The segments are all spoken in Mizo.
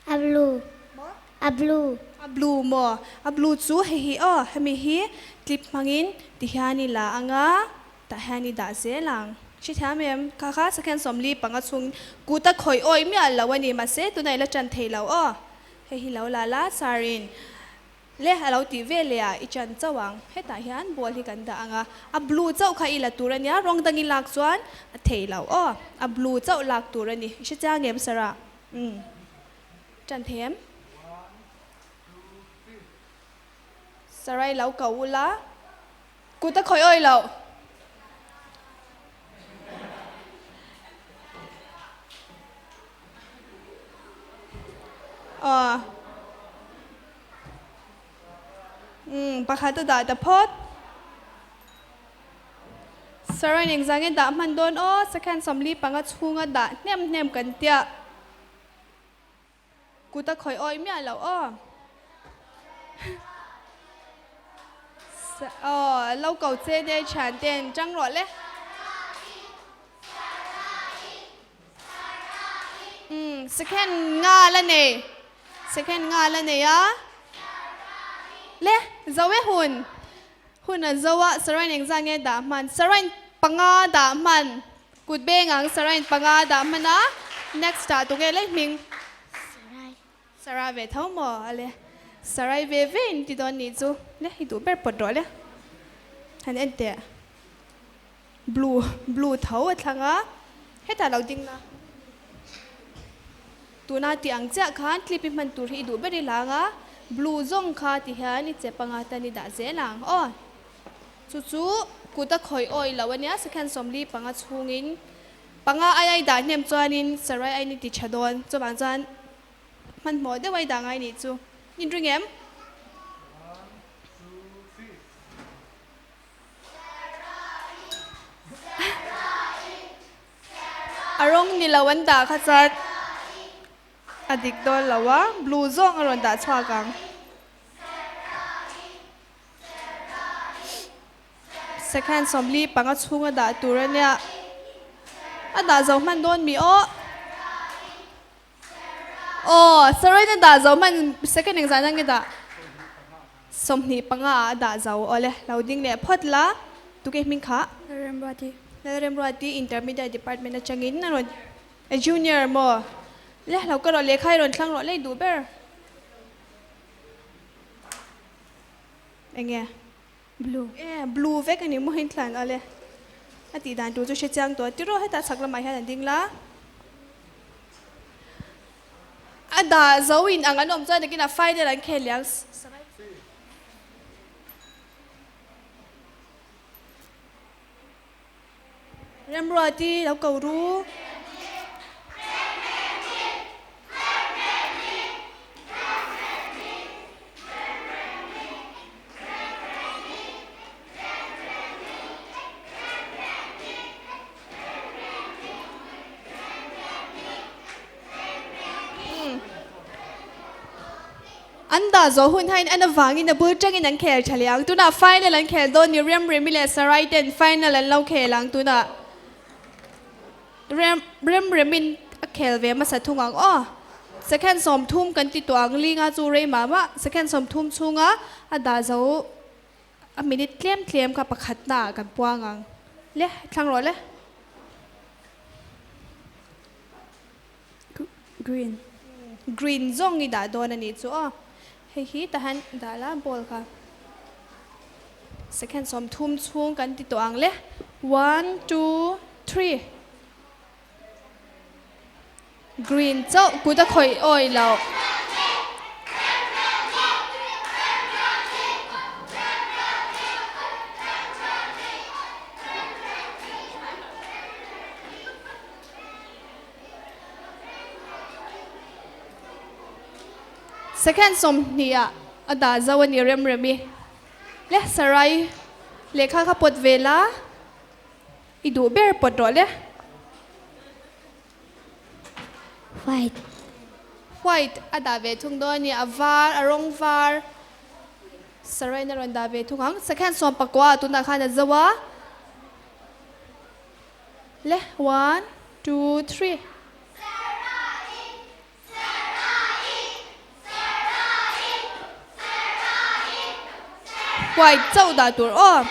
A blue. A blue. A blue maw? A blue chu hei hi aw, hemi hi clip hmangin ti hian i la anga tah hian i dah zel ang. Hrethiam em? Kha kha second 45 chhung kut a khawih awih miah lo a ni, mahse tunah i la ṭan thei lo aw. Hei hi lo la la, Sarin le a lo tih ve leh ah i ṭan chauh ang. Hetah hian ball hi kan dah anga a blue chauh kha i la tur a nia, rawng dang i lak chuan a thei lo aw. A blue chauh lak tur a ni. I hrechiang em Sarah? Umm. Ṭan thei em? Sarai lo ko ula, kut a khawih awih loh. Aw. Umm, pakhat a dah ta phawt. Sarai engzah nge dah hman dawn aw? Second 45 chhunga dah hnem hnem kan tia. Kut a khawih awih miah loh aw. Aw, lo ko che nia i thian ten tang rawh le. Umm, second nga la nei. Second nga la nei a. Le, zo e hun. Hun a zo a, Sarain engzah nge dah hman? Sarain panga dah hman. Kut beng ang Sarain panga dah hman a, next ah tunge leh hming? Sarai. Sarai ve tho maw? Ale, Sarai ve ve in ti dawn nih chu. Le, i duh ber pawt rawh le. Han en teh. Blue, blue tho a thlang a, hetah lo ding la. Tuna tih ang chiah khan clip i hman tur hi i duh ber i lang a, blue zawng kha ti hian i chep anga tan i dah zel ang aw. Chu chu kut a khawih awih loh ania second 45 chhungin panga ai ai dah hnem chuanin sarai ain i ti tha dawn chuvang chuan hmanhmawh deuh a i dah ngai nih chu. In ring em? A rawng ni lo an dah kha chuan a dik dawn lo a, blue zawng a rawn dah chhuak ang. Second 45 chhunga dah tur a nia, a dah zo hman dawn mi aw. Aw, Saroin a dah zo hman second engzah nge dah? 25 ah a dah zo. Awle, lo ding leh phawt la. Tuke hming kha? Lalremruati. Lalremruati Intermediate Department atangin a rawn a junior maw? Le, lo ka rawh lehkha i rawn thlang rawh lei duh ber. Enge? Blue. E, blue vek a ni maw in thlan ale. A tih dan tur chu hre chiang tawh tiraw hetah chhak lamah hian an ding la. A dah zo in ang an awm chuan nakinah final an khel leh ang. Remruati lo ko ru. An dah zawh hun hain en avangin a bul tangin an khel tha leh ang. Tunah final an khel dawn ni Remremi leh Sarai ten final an lo khel ang tunah. Rem Remremin a khel ve hmasa thung ang aw. Second 30 kan ti tawh ang linga chu rei mah mah second 30 chhunga a dah zo a minute tlem tlem kha pakhat naah kan puang ang. Le thlang rawh le. Green. Green zawng i dah dawn a nih chu aw. Hei hi tahan dah la ball kha. Second 30 chhung kan ti tawh ang le. One, two, three. Green chauh kut a khawih awih loh. Second 20 ah a dah zo a ni Remremi. Le Sarai lehkha kha pawt ve la, i duh ber pawt rawh le. White. White a dah ve thung dawn a ni, a var, a rawng var. Sarai in a rawn dah ve thung ang. Second 19 ah tunah khan a zo a. Le, one, two, three. White chauh dah tur aw.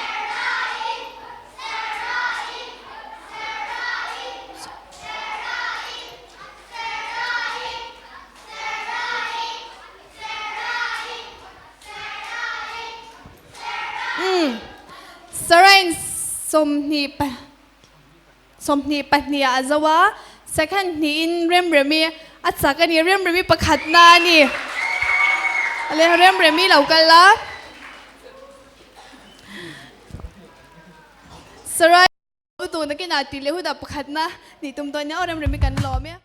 Umm. Sarain 22 ah a zo a, second hnihin Remremi a chak a ni, Remremi pakhatna a ni. Ale Remremi lo kal a. Sarai tuna kinah tih leh hunah pakhatna nih tum dawn nia aw Remremi kan lawm e.